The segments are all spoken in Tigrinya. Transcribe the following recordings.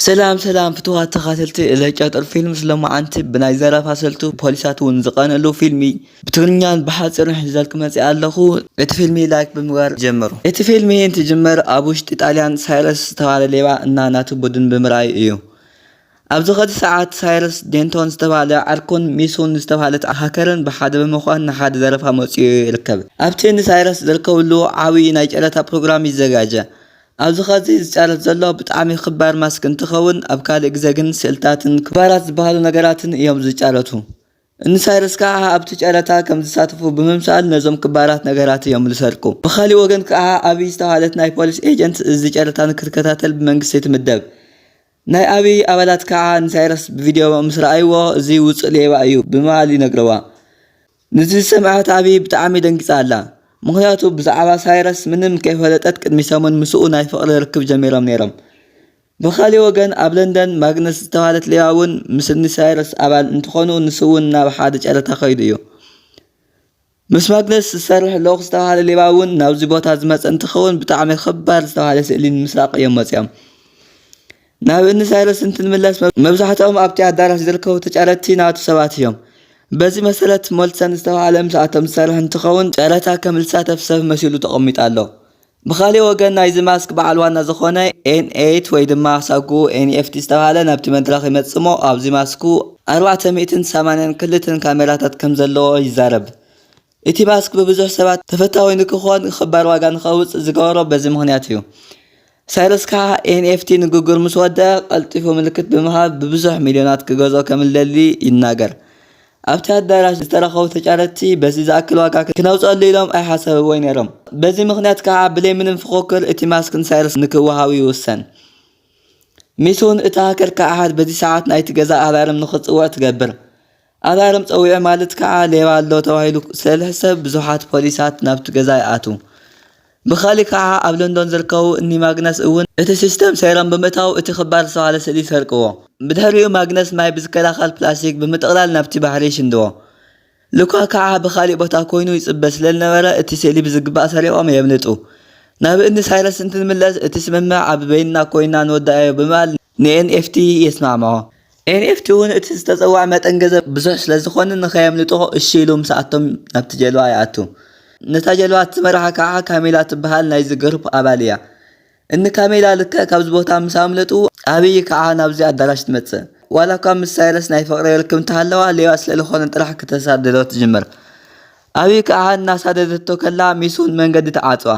ሰላም ሰላም ፍትዋት ተኻተልቲ ለጨጥር ፊልም ስለማዓንቲ ብናይ ዘረፋ ሰልቱ ፖሊሳት እውን ዝቐነሉ ፊልሚ ብትግርኛን ብሓፂርን ሒዘልኩ መፅእ ኣለኹ። እቲ ፊልሚ ላይክ ብምግባር ጀምሩ። እቲ ፊልሚ እንትጅመር ኣብ ውሽጢ ጣልያን ሳይረስ ዝተባለ ሌባ እና ናቱ ቡድን ብምርኣይ እዩ። ኣብዚ ኸዚ ሰዓት ሳይረስ ዴንቶን ዝተባለ ዓርኩን ሚሱን ዝተባለት ሃከርን ብሓደ ብምዃን ንሓደ ዘረፋ መፅኡ ይርከብ። ኣብቲ ንሳይረስ ዝርከብሉ ዓብዪ ናይ ጨረታ ፕሮግራም ይዘጋጀ። ኣብዚ ኸዚ ዝጫረት ዘሎ ብጣዕሚ ክባር ማስክ እንትኸውን ኣብ ካልእ ግዜ ግን ስእልታትን ክባራት ዝበሃሉ ነገራትን እዮም ዝጫረቱ። እንሳይረስ ከዓ ኣብቲ ጨረታ ከም ዝሳተፉ ብምምሳል ነዞም ክባራት ነገራት እዮም ዝሰርቁ። ብኻሊእ ወገን ከዓ ኣብይ ዝተባህለት ናይ ፖሊስ ኤጀንት እዚ ጨረታ ንክትከታተል ብመንግስቲ ትምደብ። ናይ ኣብይ ኣባላት ከዓ ንሳይረስ ብቪድዮ ምስ ረኣይዎ እዚ ውፁእ ሌባ እዩ ብምባል ይነግረዋ። ንዚ ዝሰምዐት ኣብይ ብጣዕሚ ደንጊፃ ኣላ። ምኽንያቱ ብዛዕባ ሳይረስ ምንም ከይፈለጠት ቅድሚ ሰሙን ምስኡ ናይ ፍቕሪ ርክብ ጀሚሮም ነይሮም። ብኻሊእ ወገን ኣብ ለንደን ማግነስ ዝተባህለት ሌባ እውን ምስ እኒ ሳይረስ ኣባል እንትኾኑ ንሱ እውን ናብ ሓደ ጨረታ ከይዱ እዩ። ምስ ማግነስ ዝሰርሕ ኣለኹ ዝተባህለ ሌባ እውን ናብዚ ቦታ ዝመፀ እንትኸውን ብጣዕሚ ከባድ ዝተባህለ ስእሊ ንምስራቕ እዮም መፂኦም። ናብ እኒ ሳይረስ እንትንምለስ መብዛሕትኦም ኣብቲ ኣዳራሽ ዝርከቡ ተጫረቲ ናቱ ሰባት እዮም። በዚ መሰረት ሞልሰን ዝተባህለ ምስኣቶም ዝሰርሕ እንትኸውን ጨረታ ከም ዝሳተፍ ሰብ መሲሉ ተቐሚጡ ኣሎ። ብኻሊእ ወገን ናይዚ ማስክ በዓል ዋና ዝኾነ ኤን ኤይት ወይ ድማ ሳጉ ኤን ኤፍ ቲ ዝተባህለ ናብቲ መድረኽ ይመጽእ እሞ ኣብዚ ማስኩ ኣርባዕተ ሚእትን ሰማንያን ክልተን ካሜራታት ከም ዘለዎ ይዛረብ። እቲ ማስክ ብብዙሕ ሰባት ተፈታዊ ንክኾን ክባር ዋጋ ንኸውፅእ ዝገበሮ በዚ ምኽንያት እዩ። ሳይረስ ከዓ ኤን ኤፍ ቲ ንግግር ምስ ወደአ ቀልጢፉ ምልክት ብምሃብ ብብዙሕ ሚልዮናት ክገዝኦ ከም ዝደሊ ይናገር። ኣብቲ ኣዳራሽ ዝተረኸቡ ተጫረቲ በዚ ዝኣክል ዋጋ ክነውፀሉ ኢሎም ኣይሓሰብዎይ ነይሮም። በዚ ምኽንያት ከዓ ብለይ ምንም ፍኹክር እቲ ማስክ ንሳይረስ ንክወሃቡ ይውሰን። ሚሱን እቲ ሃከር ከዓ በዚ ሰዓት ናይቲ ገዛ ኣላርም ንክፅውዕ ትገብር። ኣላርም ፀዊዑ ማለት ከዓ ሌባ ኣሎ ተባሂሉ ስለዝሕሰብ ብዙሓት ፖሊሳት ናብቲ ገዛ ይኣትዉ። ብኻሊእ ከዓ ኣብ ለንዶን ዝርከቡ እኒ ማግነስ እውን እቲ ሲስተም ሰይሮም ብምእታው እቲ ክባር ዝተባህለ ስእሊ ይሰርቅዎ። ብድሕሪኡ ማግነስ ማይ ብዝከላኸል ፕላስቲክ ብምጥቕላል ናብቲ ባሕሪ ይሽንድዎ። ሉካ ከዓ ብኻሊእ ቦታ ኮይኑ ይፅበ ስለዝነበረ እቲ ስእሊ ብዝግባእ ሰሪቖም የምልጡ። ናብ እኒ ሳይረስ እንትንምለስ እቲ ስምምዕ ኣብ በይንና ኮይና ንወዳእዮ ብምባል ንኤን ኤፍ ቲ የስማምዖ። ኤን ኤፍ ቲ እውን እቲ ዝተፀውዐ መጠን ገንዘብ ብዙሕ ስለዝኾነ ንኸየምልጦ እሺ ኢሉ ምስኣቶም ናብቲ ጀልባ ይኣቱ። ነታ ጀልባ እትመርሓ ከዓ ካሜላ ትበሃል ናይዚ ግሩፕ ኣባል እያ። እኒ ካሜላ ልክዕ ካብዚ ቦታ ምስ ኣምለጡ ኣብይ ከዓ ናብዚ ኣዳራሽ ትመፅእ። ዋላ እኳ ምስ ሳይረስ ናይ ፍቕሪ ርክብ እንተሃለዋ ሌባ ስለዝኾነ ጥራሕ ክተሳድዶ ትጅምር። ኣብይ ከዓ እናሳደደቶ ከላ ሚሱን መንገዲ ትዓፅዋ።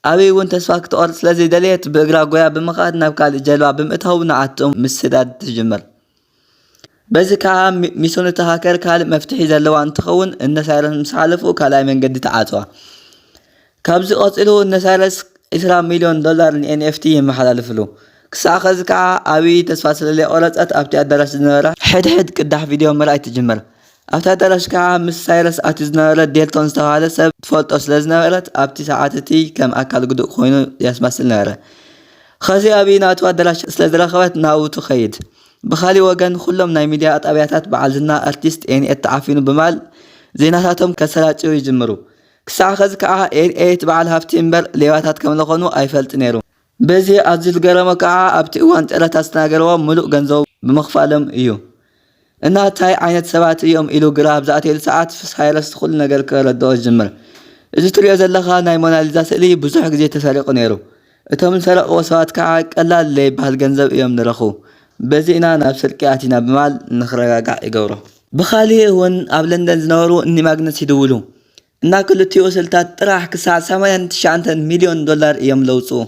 ኣብይ እውን ተስፋ ክትቆርፅ ስለዘይደለየት ብእግራ ጎያ ብምኻድ ናብ ካልእ ጀልባ ብምእታው ንዓቶም ምስዳድ ትጅምር። በዚ ከዓ ሚ- ሚሱን እቲ ሃከር ካልእ መፍትሒ ዘለዋ እንትኸውን እነ ሳይረስ ምስ ሓለፉ ካልኣይ መንገዲ ትዓፅዋ። ካብዚ ቀፂሉ እነ ሳይረስ ዕስራ ሚልዮን ዶላር ን ኤን ኤፍ ቲ የመሓላልፍሉ። ክሳዕ ኸዚ ከዓ ኣብይ ተስፋ ስለዘይቆረፀት ኣብቲ ኣዳራሽ ዝነበረ ሕድሕድ ቅዳሕ ቪድዮ ምርኣይ ትጅምር። ኣብቲ ኣዳራሽ ከዓ ምስ ሳይረስ ኣትዩ ዝነበረ ዴልቶን ዝተባህለ ሰብ ትፈልጦ ስለዝነበረት ኣብቲ ሰዓት እቲ ከም ኣካል ግዱእ ኮይኑ የስመስል ነበረ። ኸዚ ኣብይ ናቱ ኣዳራሽ ስለዝረኸበት ናብኡ ትኸይድ። ብኻሊእ ወገን ኩሎም ናይ ሚድያ ጣብያታት በዓል ዝና ኣርቲስት ኤንኤት ተዓፊኑ ብምባል ዜናታቶም ከሰራጭው ይጅምሩ። ክሳዕ ኸዚ ከዓ ኤንኤት በዓል ሃፍቲ እምበር ሌባታት ከም ዝኾኑ ኣይፈልጥ ነይሩ። በዚ ኣዝዩ ዝገረሞ ከዓ ኣብቲ እዋን ጨረታ ዝተናገርዎ ሙሉእ ገንዘቡ ብምኽፋሎም እዩ። እና እንታይ ዓይነት ሰባት እዮም ኢሉ ግራ ኣብ ዝኣትየሉ ሰዓት ሳይረስ ኩሉ ነገር ከረድኦ ይጅምር። እዚ ትሪኦ ዘለኻ ናይ ሞናሊዛ ስእሊ ብዙሕ ግዜ ተሰሪቑ ነይሩ። እቶም ዝሰረቕዎ ሰባት ከዓ ቀላል ዘይበሃል ገንዘብ እዮም ዝረኽቡ። በዚ ኢና ናብ ስርቂ ኣቲና ብምባል ንኽረጋጋዕ ይገብሮ። ብኻሊእ እውን ኣብ ለንደን ዝነበሩ እኒ ማግነስ ይድውሉ። እና ክልቲኡ ስልታት ጥራሕ ክሳዕ ሰማንያን ትሽዓተን ሚልዮን ዶላር እዮም ለውፅኡ።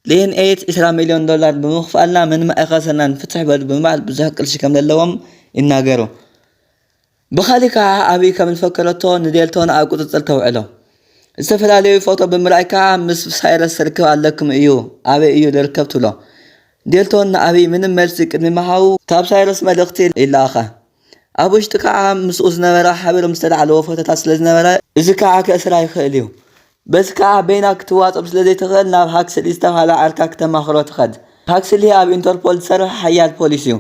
ሌን ኤት ዕስራ ሚልዮን ዶላር ብምኽፋልና ምንም ኣይኸሰርናን ፍትሕ በሉ ብምባል ብዙሕ ቅርሺ ከም ዘለዎም ይናገሩ። ብኻሊእ ከዓ ኣብይ ከም ዝፈከረቶ ንዴልቶን ኣብ ቁፅፅር ተውዕሎ። ዝተፈላለዩ ፎቶ ብምርኣይ ከዓ ምስ ሳይረስ ርክብ ኣለኩም እዩ ኣበይ እዩ ዝርከብ ትብሎ። ዴልቶን ንኣብይ ምንም መልሲ ቅድሚ ምሃቡ ካብ ሳይረስ መልእኽቲ ይለኣኸ። ኣብ ውሽጢ ከዓ ምስኡ ዝነበረ ሓቢሮም ዝተላዕለዎ ፎቶታት ስለዝነበረ እዚ ከዓ ከእስራ ይኽእል እዩ። በዚ ከዓ በይና ክትዋፀም ስለዘይትኽእል ናብ ሃክስሊ ዝተባህለ ዓርካ ክተማኽሮ ትኸድ። ሃክስሊ ኣብ ኢንተርፖል ዝሰርሕ ሓያል ፖሊስ እዩ።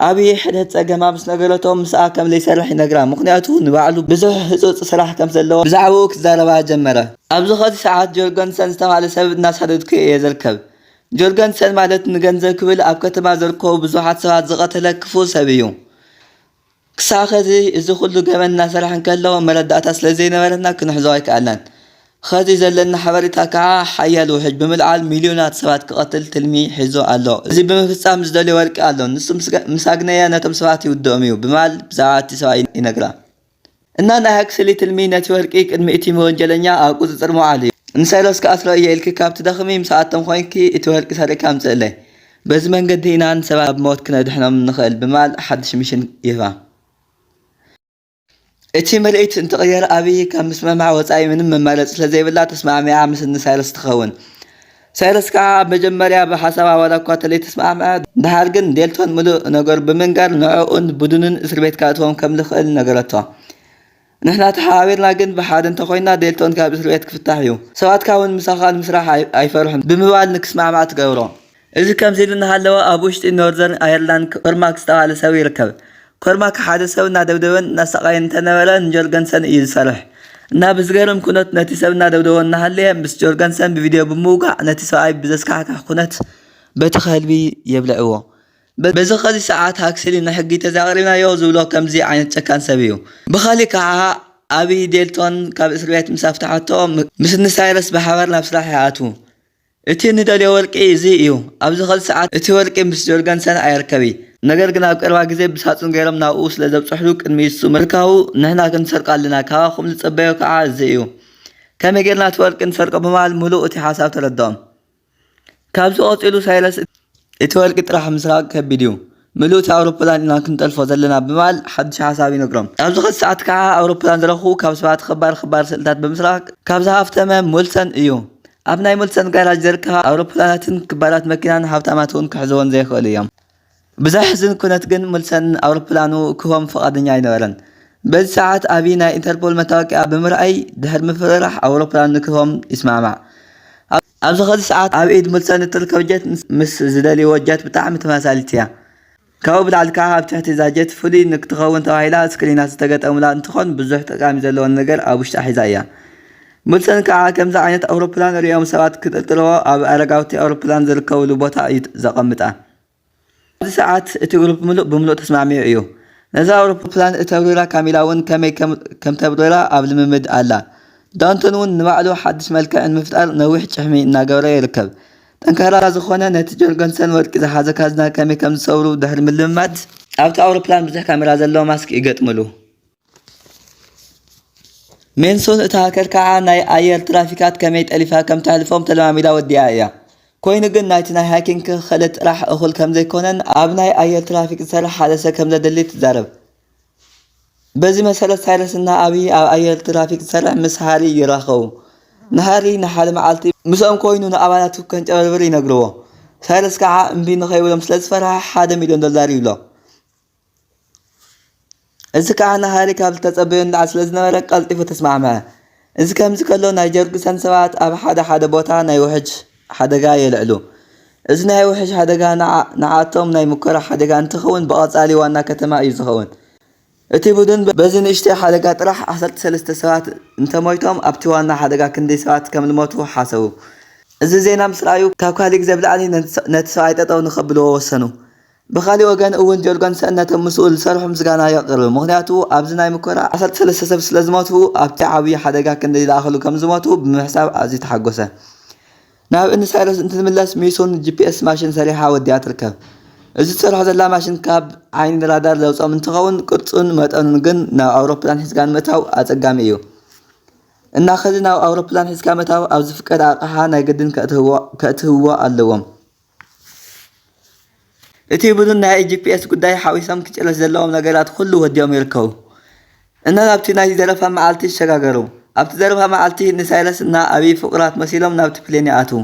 ኣብይ ሕድሕድ ፀገማ ምስ ነገረቶ ምስኣ ከም ዘይሰርሕ ይነግራ፣ ምኽንያቱ ንባዕሉ ብዙሕ ህፁፅ ስራሕ ከም ዘለዎ ብዛዕባኡ ክዛረባ ጀመረ። ኣብዚ ኸዚ ሰዓት ጆርገንሰን ዝተባህለ ሰብ እናሳደድኩ እየ ዝርከብ። ጆርገንሰን ማለት ንገንዘብ ክብል ኣብ ከተማ ዝርከቡ ብዙሓት ሰባት ዝቐተለ ክፉእ ሰብ እዩ። ክሳዕ ኸዚ እዚ ኩሉ ገበን እናሰርሐ እንከሎ መረዳእታ ስለ ዘይነበረና ክንሕዞ ኣይከኣልናን። ኸዚ ዘለና ሓበሬታ ከዓ ሓያል ውሕጅ ብምልዓል ሚልዮናት ሰባት ክቐትል ትልሚ ሒዙ ኣሎ። እዚ ብምፍጻም ዝደልዮ ወርቂ ኣሎ። ንሱ ምስ ኣግነየ ነቶም ሰባት ይውድኦም እዩ ብምባል ብዛዕባ እቲ ሰብኣይ ይነግራ። እና ናይ ሃክስሊ ትልሚ ነቲ ወርቂ ቅድሚ እቲ ወንጀለኛ ኣብ ቁጽጽር ምውዓል እዩ። ንሳይረስ ክኣስሮ እየ ኢልኪ ካብ ትደኽሚ ምስኣቶም ኮይንኪ እቲ ወርቂ ሰሪቕካ ኣምጽእለይ። በዚ መንገዲ ኢና ንሰባት ካብ ሞት ክነድሕኖም ንኽእል ብምባል ሓድሽ ሚሽን ይህባ። እቲ ምርኢት እንትቕየር ኣብይ ካብ ምስምማዕ ወጻኢ ምንም መማረጺ ስለ ዘይብላ ተስማዕሚዓ ምስ ንሳይረስ ትኸውን። ሳይረስ ከዓ ኣብ መጀመርያ ብሓሳባ ዋላ እኳ ተለይተስማዕምዐ፣ ደሓር ግን ዴልቶን ምሉእ ነገሩ ብምንጋር ንዕኡን ቡድኑን እስር ቤት ከእትዎም ከም ዝኽእል ነገረቶ። ንሕና ተሓባቢርና ግን ብሓደ እንተኾይንና ዴልቶን ካብ እስር ቤት ክፍታሕ እዩ። ሰባትካ እውን ምሳኻ ንምስራሕ ኣይፈርሑን ብምባል ንክስማዕማዕ ትገብሮ። እዚ ከምዚ ኢሉ እናሃለወ ኣብ ውሽጢ ኖርዘርን ኣየርላንድ ኮርማክ ዝተባህለ ሰብ ይርከብ። ኮርማክ ሓደ ሰብ እናደብደበን እናሳቐየን እንተነበረ ንጆርገንሰን እዩ ዝሰርሕ። እና ብዝገርም ኩነት ነቲ ሰብ እናደብደቦ እናሃለየ ምስ ጆርገንሰን ብቪድዮ ብምውጋዕ ነቲ ሰብኣይ ብዘስካሕክሕ ኩነት በቲ ከልቢ የብልዕዎ። በዚ ኸዚ ሰዓት ሃክስሊ ንሕጊ ተዛቕሪብናዮ ዝብሎ ከምዚ ዓይነት ጨካን ሰብ እዩ። ብኻሊእ ከዓ ኣብይ ዴልቶን ካብ እስር ቤት ምስ ኣፍታሓቶ ምስ ንሳይረስ ብሓባር ናብ ስራሕ ይኣትዉ። እቲ ንደልዮ ወርቂ እዚ እዩ። ኣብዚ ኸዚ ሰዓት እቲ ወርቂ ምስ ጆርገንሰን ኣይርከቢ። ነገር ግን ኣብ ቀረባ ግዜ ብሳጹን ገይሮም ናብኡ ስለ ዘብጽሕሉ ቅድሚ እሱ ምርካቡ ንሕና ክንሰርቆ ኣለና። ካባኹም ዝጸበዮ ከዓ እዚ እዩ። ከመይ ጌርና እቲ ወርቂ ንሰርቆ ብምባል ምሉእ እቲ ሓሳብ ተረድኦም። ካብዚ ቀጺሉ ሳይረስ እቲ ወርቂ ጥራሕ ምስራቕ ከቢድ እዩ። ምሉእ እቲ ኣውሮፕላን ኢና ክንጠልፎ ዘለና ብምባል ሓድሽ ሓሳብ ይነግሮም። ኣብዚ ኸዚ ሰዓት ከዓ ኣውሮፕላን ዝረኽቡ ካብ ሰባት ኽባር ኽባር ስእልታት ብምስራቕ ካብ ዝሃፍተመ ሞልሰን እዩ። ኣብ ናይ ሞልሰን ጋራጅ ዝርከባ ኣውሮፕላናትን ክባራት መኪናን ሃብታማት እውን ክሕዝወን ዘይኽእሉ እዮም። ብዘሕዝን ኩነት ግን ሞልሰን ኣውሮፕላኑ ክህቦም ፍቓደኛ ኣይነበረን። በዚ ሰዓት ኣብይ ናይ ኢንተርፖል መታወቂያ ብምርኣይ ድሕሪ ምፍርራሕ ኣውሮፕላኑ ንክህቦም ይስማዕማዕ። ኣብ- ኣብዚ ኸዚ ሰዓት ኣብ ኢድ ሞልሰን እትርከብ ጀት ምስ- ምስ ዝደልይዎ ጀት ብጣዕሚ ተመሳሳሊት እያ። ካብኡ ብላዕሊ ከዓ ኣብ ትሕቲ እዛ ጀት ፍሉይ ንክትኸውን ተባሂላ ስክሪናት ዝተገጠሙላ እንትኾን ብዙሕ ጠቃሚ ዘለዎን ነገር ኣብ ውሽጣ ሒዛ እያ። ሞልሰን ከዓ ከምዚ ዓይነት ኣውሮፕላን ሪኦም ሰባት ክጥርጥርዎ ኣብ ኣረጋውቲ ኣውሮፕላን ዝርከብሉ ቦታ እዩ ዘቐምጣ። ኣብዚ ሰዓት እቲ ግሩፕ ምሉእ ብምሉእ ተስማዕሚዑ እዩ። ነዛ ኣውሮፕላን እተብርራ ካሚላ እውን ከመይ ከም- ከምተብርራ ኣብ ልምምድ ኣላ። ዳውንተን እውን ንባዕሉ ሓድሽ መልክዕ ንምፍጣር ነዊሕ ጭሕሚ እናገበረ ይርከብ። ጠንካራ ዝኾነ ነቲ ጆርገንሰን ወርቂ ዝሓዘ ካዝና ከመይ ከም ዝሰብሩ ድሕሪ ምልምማድ ኣብቲ ኣውሮፕላን ብዙሕ ካሜራ ዘለዎ ማስክ ይገጥምሉ። ሜንሶን እታ ሃከር ከዓ ናይ ኣየር ትራፊካት ከመይ ጠሊፋ ከም ተሕልፎም ተለማሚዳ ወዲኣ እያ። ኮይኑ ግን ናይቲ ናይ ሃኪንግ ክእለት ጥራሕ እኹል ከም ዘይኮነን ኣብ ናይ ኣየር ትራፊክ ዝሰርሕ ሓደ ሰብ ከም ዘድሊ ትዛረብ። በዚ መሰረት ሳይረስ እና ኣብይ ኣብ ኣየር ትራፊክ ዝሰርሕ ምስ ሃሪ ይራኸቡ። ንሃሪ ንሓደ መዓልቲ ምስኦም ኮይኑ ንኣባላቱ ከንጨበርብር ይነግርዎ። ሳይረስ ከዓ እምቢ ንኸይብሎም ስለ ዝፈርሐ ሓደ ሚልዮን ዶላር ይብሎ። እዚ ከዓ ንሃሪ ካብ ዝተጸበዮ ንላዕሊ ስለ ዝነበረ ቀልጢፉ ተስማዕምዐ። እዚ ከምዚ ከሎ ናይ ጀርግሰን ሰባት ኣብ ሓደ ሓደ ቦታ ናይ ውሕጅ ሓደጋ የልዕሉ። እዚ ናይ ውሕጅ ሓደጋ ንዓ- ንዓቶም ናይ ሙከራ ሓደጋ እንትኸውን ብቐጻሊ ዋና ከተማ እዩ ዝኸውን። እቲ ቡድን በዚ ንእሽተይ ሓደጋ ጥራሕ ዓሰርተ ሰለስተ ሰባት እንተሞይቶም ኣብቲ ዋና ሓደጋ ክንደይ ሰባት ከም ዝሞቱ ሓሰቡ። እዚ ዜና ምስ ረኣዩ ካብ ካሊእ ግዜ ብላዕሊ ነቲ ሰብኣይ ጠጠው ንኸብልዎ ወሰኑ። ብኻሊእ ወገን እውን ጆርገንሰን ነቶም ምስኡ ዝሰርሑ ምስጋና የቕርብ፣ ምኽንያቱ ኣብዚ ናይ ምኮራ ዓሰርተ ሰለስተ ሰብ ስለ ዝሞቱ ኣብቲ ዓብዪ ሓደጋ ክንደይ ዝኣኸሉ ከም ዝሞቱ ብምሕሳብ ኣዝዩ ተሓጎሰ። ናብ እኒ ሳይረስ እንትንምለስ ሚሱን ጂ ፒ ኤስ ማሽን ሰሪሓ ወዲኣ ትርከብ። እዚ ትሰርሖ ዘላ ማሽን ካብ ዓይኒ ራዳር ዘውፅኦም እንትኸውን ቅርፁን መጠኑን ግን ናብ ኣውሮፕላን ሒዝካ ንምእታው ኣፀጋሚ እዩ። እና ኸዚ ናብ ኣውሮፕላን ሒዝካ ምእታው ኣብ ዝፍቀድ ኣቕሓ ናይ ግድን ከእትህዎ ኣለዎም። እቲ ቡድን ናይ ጂ ፒ ኤስ ጉዳይ ሓዊሶም ክጭረስ ዘለዎም ነገራት ኩሉ ወዲኦም ይርከቡ። እና ናብቲ ናይ ዘረፋ መዓልቲ ይሸጋገሩ። ኣብቲ ዘረፋ መዓልቲ ንሳይረስ እና ኣብይ ፍቑራት መሲሎም ናብቲ ፕሌን ይኣትዉ።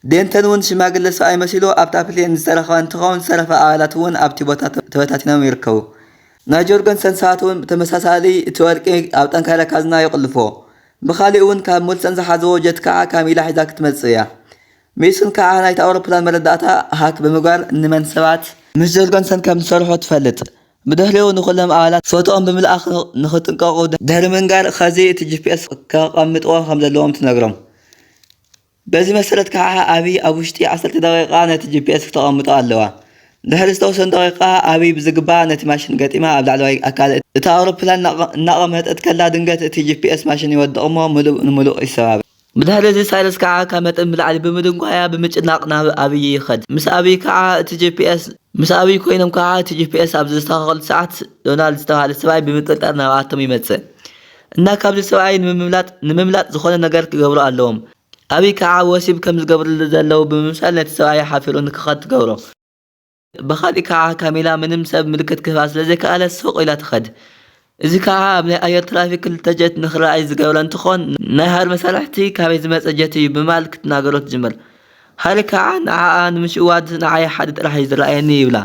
ዴንተን እውን ሽማግለ ሰብኣይ መሲሉ ኣብታ ፕሌን ዝተረኸበ እንትኸውን ዝተረፈ ኣባላት እውን ኣብቲ ቦታ ተበታቲኖም ይርከቡ። ናይ ጆርገንሰን ሰባት እውን ብተመሳሳሊ እቲ ወርቂ ኣብ ጠንካራ ካዝና ይቕልፍዎ። ብኻሊእ እውን ካብ ሞልሰን ዝሓዝዎ ጀት ከዓ ካሚላ ሒዛ ክትመጽእ እያ። ሜሱን ከዓ ናይታ ኣውሮፕላን መረዳእታ ሃክ ብምግባር ንመን ሰባት ምስ ጆርገንሰን ከም ዝሰርሖ ትፈልጥ። ብድሕሪኡ ንኹሎም ኣባላት ፎቶኦም ብምልኣኽ ንኽጥንቀቑ ድሕሪ ምንጋር ኸዚ እቲ ጂ ፒ ኤስ ከቐምጥዎ ከም ዘለዎም ትነግሮም። በዚ መሰረት ከዓ ኣቢ ኣብ ውሽጢ ዓሰርተ ደቂቃ ነቲ ጂ ፒ ኤስ ክተቐምጦ ኣለዋ። ድሕሪ ዝተወሰኑ ደቂቃ ኣቢ ብዝግባእ ነቲ ማሽን ገጢማ ኣብ ላዕለዋይ ኣካል እታ ኣውሮፕላን እናቐ- እናቐመጠት ከላ ድንገት እቲ ጂ ፒ ኤስ ማሽን ይወድቕ እሞ ምሉእ ንምሉእ ይሰባበር። ብድሕሪ እዚ ሳይረስ ከዓ ካብ መጠን ብላዕሊ ብምድንጓያ ብምጭናቕ ናብ ኣብይ ይኸድ። ምስ ኣብይ ከዓ እቲ ጂ ፒ ኤስ ምስ ኣብይ ኮይኖም ከዓ እቲ ጂ ፒ ኤስ ኣብ ዘስተኻኸሉ ሰዓት ዶናልድ ዝተባሃለ ሰብኣይ ብምጥርጣር ናብኣቶም ይመፅእ እና ካብዚ ሰብኣይ ንምምላጥ ንምምላጥ ዝኾነ ነገር ክገብሩ ኣለዎም። ኣብይ ከዓ ወሲብ ከም ዝገብርሉ ዘለዉ ብምምሳል ነቲ ሰብኣይ ሓፊሩ ንክኸድ ትገብሮ። ብኻሊእ ከዓ ካሜላ ምንም ሰብ ምልክት ክህባ ስለ ዘይከኣለት ሱቕ ኢላ ትኸድ። እዚ ከዓ ኣብ ናይ ኣየር ትራፊክ ክልተ ጀት ንክረኣይ ዝገብረ እንትኾን ናይ ሃሪ መሳርሕቲ ካበይ ዝመፀ ጀት እዩ ብማል ክትናገሮ ትጅምር። ሃሪ ከዓ ንዓኣ ንምሽዋድ ንዓይ ሓደ ጥራሕ እዩ ዝረኣየኒ ይብላ።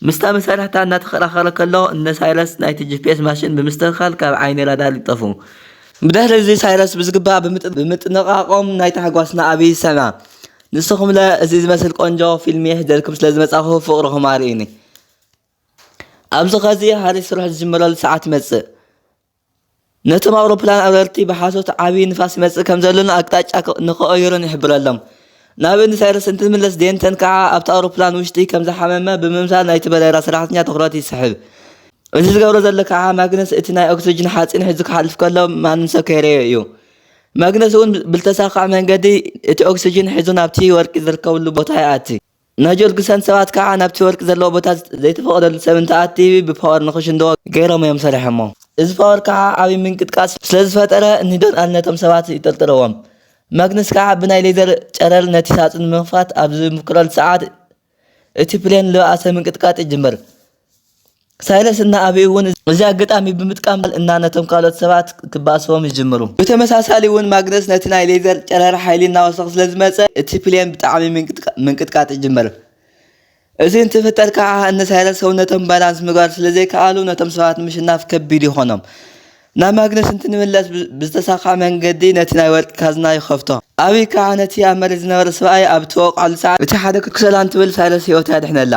ምስታ መሳርሕታ እናተኸራኸረ ከሎ እነ ሳይረስ ናይቲ ጂ ፒ ኤስ ማሽን ብምስትኽኻል ካብ ዓይኒ ራዳር ይጠፉ። ብድሕሪ እዚ ሳይረስ ብዝግባእ ብምጥ- ብምጥንቓቖም ናይ ታሕጓስ ንኣቢ ይሰምዓ። ንስኹምለ እዚ ዝመስል ቆንጆ ፊልሚ ሒዘልኩም ስለ ዝመጻኹ ፍቕርኹም ኣርእዩኒ። ኣብዚ ኸዚ ሃሪ ስርሑ ዝጅምረሉ ሰዓት ይመጽእ። ነቶም ኣውሮፕላን ኣብረርቲ ብሓሶት ዓብዪ ንፋስ ይመጽእ ከም ዘሎን ኣቅጣጫ ክ- ንኽቕይሩን ይሕብረሎም። ናብ እኒ ሳይረስ እንትንምለስ ዴንተን ከዓ ኣብቲ ኣውሮፕላን ውሽጢ ከም ዝሓመመ ብምምሳል ናይቲ በረራ ሰራሕተኛ ትኹረት ይስሕብ። እዚ ዝገብሮ ዘሎ ከዓ ማግነስ እቲ ናይ ኦክስጅን ሓፂን ሒዙ ክሓልፍ ከሎ ማንም ሰብ ከይረዮ እዩ። ማግነስ እውን ብልተሳኻዕ መንገዲ እቲ ኦክስጅን ሒዙ ናብቲ ወርቂ ዝርከብሉ ቦታ ይኣቲ። ናይ ጆርግሰን ሰባት ከዓ ናብቲ ወርቂ ዘለዎ ቦታ ዘይተፈቐደሉ ሰብ እንትኣቲ ብፓወር ንኽሽንድዎ ገይሮም እዮም ሰሪሖሞ። እዚ ፓወር ከዓ ዓብዪ ምንቅጥቃጥ ስለ ዝፈጠረ ንዶናልድ ነቶም ሰባት ይጥርጥርዎም። ማግነስ ከዓ ብናይ ሌዘር ጨረር ነቲ ሳፅን ንምኽፋት ኣብ ዝምክረሉ ሰዓት እቲ ፕሌን ልባኣሰ ምንቅጥቃጥ ይጅምር። ሳይረስ እና ኣቢ እውን እዚ ኣጋጣሚ ብምጥቃም እና ነቶም ካልኦት ሰባት ክባእስዎም ይጅምሩ። ብተመሳሳሊ እውን ማግነስ ነቲ ናይ ሌዘር ጨረር ሓይሊ እናወሰኹ ስለ ዝመፀ እቲ ፕሌን ብጣዕሚ ምንቅጥቃ- ምንቅጥቃጥ ይጅምር። እዚ እንትፍጠር ከዓ እነ ሳይረስ ሰውነቶም ባላንስ ምግባር ስለ ዘይከኣሉ ነቶም ሰባት ንምሽናፍ ከቢድ ይኾኖም። ናብ ማግነስ እንትንምለስ ብ- ብዝተሳኻ መንገዲ ነቲ ናይ ወርቂ ካዝና ይኸፍቶ። ኣቢ ከዓ ነቲ ኣብ መሬት ዝነበረ ሰብኣይ ኣብ ተወቕዐሉ ሰዓት እቲ ሓደ ክትኩሰላ እንትብል ሳይረስ ህይወታ ያድሕነላ።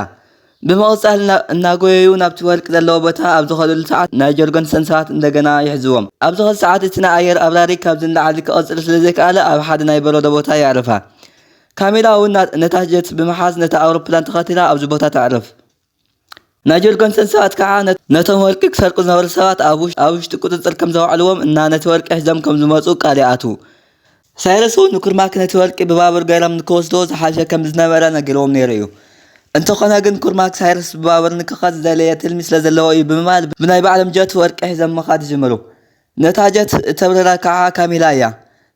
ብምቕጻል እና- እናጎየዩ ናብቲ ወርቂ ዘለዎ ቦታ ኣብ ዝኸዱሉ ሰዓት ናይ ጆርገንሰን ሰባት እንደገና ይሕዝዎም። ኣብ ዝኸዱ ሰዓት እቲ ናይ ኣየር ኣብራሪ ካብዚ ንላዕሊ ክቐጽል ስለ ዘይከኣለ ኣብ ሓደ ናይ በረዶ ቦታ የዕርፋ። ካሜላ እውን ና- ነታ ጀት ብምሓዝ ነታ ኣውሮፕላን ተኸቲላ ኣብዚ ቦታ ተዕርፍ። ናይ ጆርገንሰን ሰባት ከዓ ነ- ነቶም ወርቂ ክሰርቁ ዝነበሩ ሰባት ኣብ ውሽ- ኣብ ውሽጢ ቁፅፅር ከም ዘውዕልዎም እና ነቲ ወርቂ ሒዞም ከም ዝመፁ ቃል ይኣትዉ። ሳይረስ እውን ንኩርማክ ነቲ ወርቂ ብባቡር ገይሮም ንክወስድዎ ዝሓሸ ከም ዝነበረ ነጊርዎም ነይሩ እዩ። እንተኾነ ግን ኩርማክ ሳይረስ ብባቡር ንክኸድ ዝደለየ ትልሚ ስለ ዘለዎ እዩ ብምባል ብናይ ባዕሎም ጀት ወርቂ ሒዞም ምኻድ ይጅምሩ። ነታ ጀት እተብርራ ከዓ ካሚላ እያ።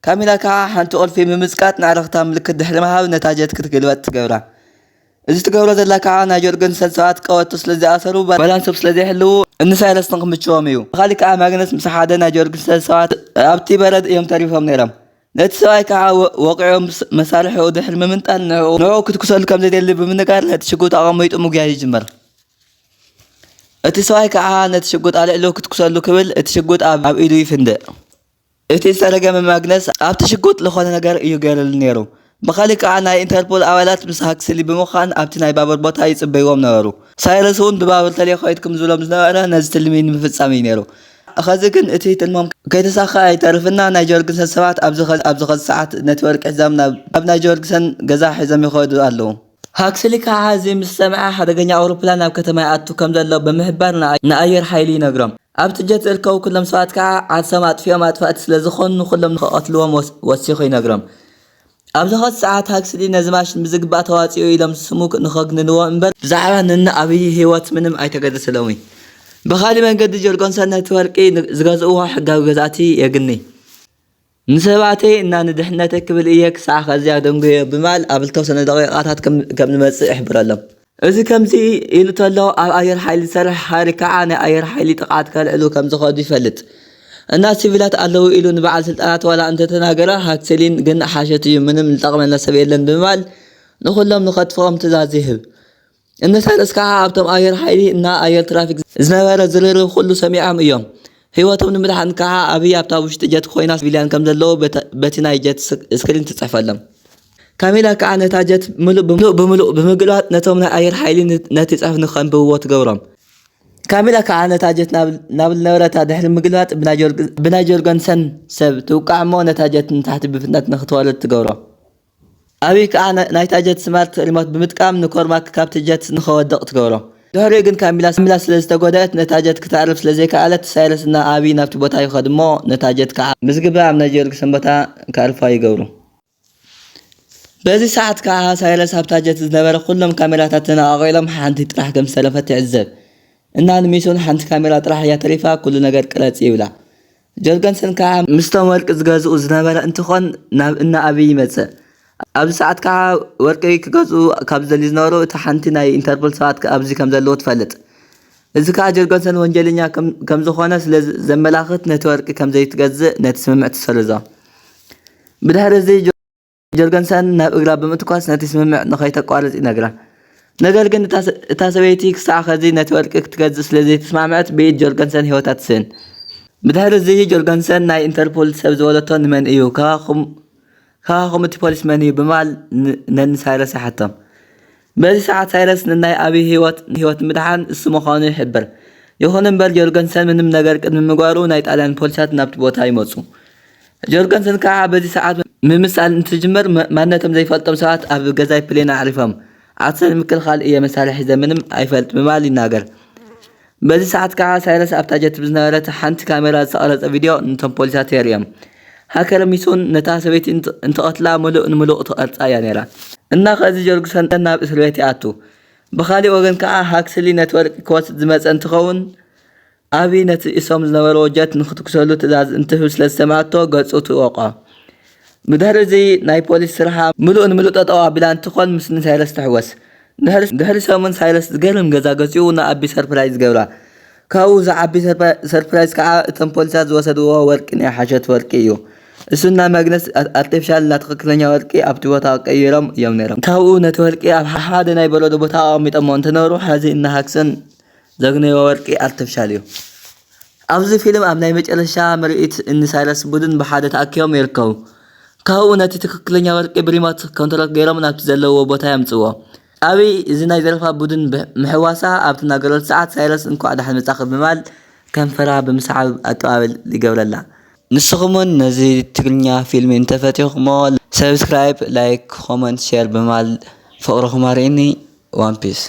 ካሚላ ከዓ ሓንቲ ቁልፊ ብምጽቃጥ ናይ ዕረፍታ ምልክት ድሕሪ ምሃብ ነታ ጀት ክትግልበጥ ትገብራ። እዚ ትገብሮ ዘላ ከዓ ናይ ጆርገንሰን ሰባት ቀበቶ ስለ ዝኣሰሩ ባላንሶም ስለ ዘይሕልዉ እንሳይረስ ንክምችዎም እዩ። ብኻሊእ ከዓ ማግነስ ምስ ሓደ ናይ ጆርገንሰን ሰባት ኣብቲ በረድ እዮም ተሪፎም ነይሮም። ነቲ ሰብኣይ ከዓ ወ- ወቂዖም ምስ- መሳርሒኡ ድሕሪ ምምንጣል ንዕኡ ንዕኡ ክትኩሰሉ ከም ዘድሊ ብምንጋር ነቲ ሽጉጥ ኣቐሚጡ ምጉያይ ይጅምር። እቲ ሰብኣይ ከዓ ነቲ ሽጉጥ ኣልዒሉ ክትኩሰሉ ክብል እቲ ሽጉጥ ኣብ ኣብ ኢዱ ይፍንድእ። እቲ ዝተረገመ ማግነስ ኣብቲ ሽጉጥ ዝኾነ ነገር እዩ ገይሩሉ ነይሩ። ብኻሊእ ከዓ ናይ ኢንተርፖል ኣባላት ምስ ሃክስሊ ብምዃን ኣብቲ ናይ ባቡር ቦታ ይፅበይዎም ነበሩ። ሳይረስ እውን ብባቡር ተልእኾ ይትክም ዝብሎም ዝነበረ ነዚ ትልሚ ንምፍፃም እዩ ነይሩ። ኸዚ ግን እቲ ትልሞም ከይተሳኸ ኣይተርፍና ናይ ጆርግሰን ሰባት ኣብዚ ኸ- ኣብዚ ኸዚ ሰዓት ነቲ ወርቂ ሒዞም ናብ ናብ ናይ ጆርግሰን ገዛ ሒዞም ይኸዱ ኣለዉ። ሃክስሊ ከዓ እዚ ምስ ሰምዐ ሓደገኛ ኣውሮፕላን ናብ ከተማ ይኣቱ ከም ዘሎ ብምሕባር ንኣ- ንኣየር ሓይሊ ይነግሮም። ኣብቲ ጀት ዝርከቡ ኩሎም ሰባት ከዓ ዓርሶም ኣጥፊኦም ኣጥፋእቲ ስለ ዝኾኑ ንኹሎም ንኽቐትልዎም ወስ- ወሲኹ ይነግሮም። ኣብዚ ኸዚ ሰዓት ሃክስሊ ነዚ ማሽን ብዝግባእ ተዋፂኡ ኢሎም ስሙ ንኸግንንዎ እምበር ብዛዕባ ንነ ኣብይ ህይወት ምንም ኣይተገደሰሎምን። ብኻሊእ መንገዲ ጆርጎንሰን ነቲ ወርቂ ን- ዝገዝእዎ ሕጋዊ ገዛእቲ የግኒ። ንሰባተይ እና ንድሕነተይ ክብል እየ ክሳዕ ኸዚ ኣደንጉየ ብማል ኣብ ዝተወሰነ ደቂቓታት ከም ከም ዝመጽእ ይሕብረሎም። እዚ ከምዚ ኢሉ ተሎ ኣብ ኣየር ሓይሊ ዝሰርሕ ሃሪ ከዓ ናይ ኣየር ሓይሊ ጥቕዓት ከልዕሉ ከም ዝኸዱ ይፈልጥ። እና ሲቪላት ኣለዉ ኢሉ ንበዓል ስልጣናት ዋላ እንተተናገረ ሃክስሊን ግን ሓሸት እዩ ምንም ዝጠቕመና ሰብ የለን ብምባል ንኹሎም ንኸጥፍኦም ትእዛዝ ይህብ። እነ ሳይረስ ከዓ ኣብቶም ኣየር ሓይሊ እና ኣየር ትራፊክ ዝነበረ ዝርርብ ኩሉ ሰሚዖም እዮም። ህይወቶም ንምድሓን ከዓ ኣብይ ኣብታ ውሽጢ ጀት ኮይና ሲቪልያን ከም ዘለዉ በተ- በቲ ናይ ጀት ስክ- ስክሪን ትፅሕፈሎም። ካሚላ ከዓ ነታ ጀት ምሉእ ብምሉእ ብምሉእ ብምግልባጥ ነቶም ናይ ኣየር ሓይሊ ን- ነቲ ፅሑፍ ንከንብብዎ ትገብሮም። ካሚላ ከዓ ነታ ጀት ናብ ናብ ዝነበረታ ድሕሪ ምግልባጥ ብናይ ጆርግ- ብናይ ጆርገንሰን ሰብ ትውቃዕ እሞ ነታ ጀት ንታሕቲ ብፍጥነት ንክትወርድ ትገብሮ። ኣቢ ከዓ ና- ናይታ ጀት ስማርት ሪሞት ብምጥቃም ንኮርማክ ካብቲ ጀት ንኸወድቕ ትገብሮ። ድሕሪኡ ግን ካሚላ ካሚላ ስለ ዝተጎድአት ነታ ጀት ክተዕርፍ ስለ ዘይከኣለት ሳይረስ እና ኣቢ ናብቲ ቦታ ይኸዱ እሞ ነታ ጀት ከዓ ምስ ግብኣ ኣብ ናይ ጀርግሰን ቦታ ከዕርፋ ይገብሩ። በዚ ሰዓት ከዓ ሳይረስ ኣብታ ጀት ዝነበረ ኩሎም ካሜራታት ተነቓቒሎም ሓንቲ ጥራሕ ከም ዝተረፈት ይዕዘብ። እና ንሚሱን ሓንቲ ካሜራ ጥራሕ እያ ተሪፋ ኩሉ ነገር ቅረፂ ይብላ። ጆርገንሰን ከዓ ምስቶም ወርቂ ዝገዝኡ ዝነበረ እንትኾን ናብ እና ኣቢ ይመፅእ። ኣብዚ ሰዓት ከዓ ወርቂ ክገዝኡ ካብ ዝደልዩ ዝነበሩ እቲ ሓንቲ ናይ ኢንተርፖል ሰባት ኣብዚ ከም ዘለዉ ትፈልጥ። እዚ ከዓ ጆርገንሰን ወንጀለኛ ከም- ከም ዝኾነ ስለ ዘመላኽት ነቲ ወርቂ ከም ዘይትገዝእ ነቲ ስምምዕ ትሰርዞ። ብድሕሪ እዚ ጆርገንሰን ናብ እግራ ብምትኳስ ነቲ ስምምዕ ንኸይተቋርጽ ይነግራ። ነገር ግን እታ ሰ- እታ ሰበይቲ ክሳዕ ኸዚ ነቲ ወርቂ ክትገዝእ ስለ ዘይተስማምዐት ብኢድ ጆርገንሰን ህይወታ ትስእን። ብድሕሪ እዚ ጆርገንሰን ናይ ኢንተርፖል ሰብ ዝወለቶ ንመን እዩ? ካባኹም ካባኹም እቲ ፖሊስ መን እዩ? ብማል ን- ነኒ ሳይረስ ይሓቶም። በዚ ሰዓት ሳይረስ ንናይ ኣቢ ህይወት ህይወት ምድሓን እሱ ምዃኑ ይሕብር። ይኹን እምበር ጆርገንሰን ምንም ነገር ቅድሚ ምግባሩ ናይ ጣልያን ፖሊሳት ናብቲ ቦታ ይመፁ። ጆርገንሰን ከዓ በዚ ሰዓት ምምሳል እንትጅምር መ- ማንነቶም ዘይፈልጦም ሰባት ኣብ ገዛይ ፕሌን ኣዕሪፎም ኣብሰን ምክልኻል እየ መሳርሒ ዘምንም ኣይፈልጥ ብማል ይናገር። በዚ ሰዓት ከዓ ሳይረስ ኣብታ ጀት ብዝነበረት ሓንቲ ካሜራ ዝተቐረፀ ቪድዮ ነቶም ፖሊሳት የርእዮም። ሃከር ሚሱን ነታ ሰበይቲ እንት- እንትቐትላ ምሉእ ንምሉእ ትቐርፃ እያ ነይራ። እና ከዚ ጆርግሰን ናብ እስር ቤት ይኣቱ። ብኻሊእ ወገን ከዓ ሃክስሊ ነቲ ወርቂ ክወስድ ዝመፀ እንትኸውን ኣቢ ነቲ እሶም ዝነበርዎ ጀት ንክትኩሰሉ ትእዛዝ እንትህብ ስለ ዝሰማዕቶ ገፁ ትወቆ። ብድሕሪ እዚ ናይ ፖሊስ ስርሓ ምሉእ ንምሉእ ጠጠው ኣቢላ እንትኾን ምስ ንሳይረስ ትሕወስ። ድሕሪ- ድሕሪ ሰሙን ሳይረስ ዝገርም ገዛ ገዚኡ ንኣቢ ሰርፕራይዝ ይገብራ። ካብኡ ዝዓቢ ሰርፕራ- ሰርፕራይዝ ከዓ እቶም ፖሊሳት ዝወሰድዎ ወርቂ ናይ ሓሸት ወርቂ እዩ። እሱ እና ማግነስ ኣ- ኣርቲፊሻል እና ትኽክለኛ ወርቂ ኣብቲ ቦታ ቀይሮም እዮም ነይሮም። ካብኡ ነቲ ወርቂ ኣብ ሓደ ናይ በረዶ ቦታ ኣቐሚጦሞ እንትነበሩ ሕዚ እና ሃክሰን ዘግነይዎ ወርቂ ኣርቲፊሻል እዩ። ኣብዚ ፊልም ኣብ ናይ መጨረሻ ምርኢት እኒ ሳይረስ ቡድን ብሓደ ተኣኪቦም ይርከቡ። ካብኡ ነቲ ትክክለኛ ወርቂ ብሪሞት ኮንትሮል ገይሮም ናብቲ ዘለዎ ቦታ የምፅዎ። ኣቢ እዚ ናይ ዘረፋ ቡድን ብ- ምሕዋሳ ኣብ ትናገረሉ ሰዓት ሳይረስ እንኳዕ ዳሕን መፃኺ ብማል ከንፈራ ብምስዓብ ኣቀባበል ይገብረላ። ንስኹም እውን ነዚ ትግርኛ ፊልም እንተፈቲኹሞ ሰብስክራይብ፣ ላይክ፣ ኮመንት፣ ሼር ብማል ፍቕርኹም ኣርእኒ። ዋን ፒስ።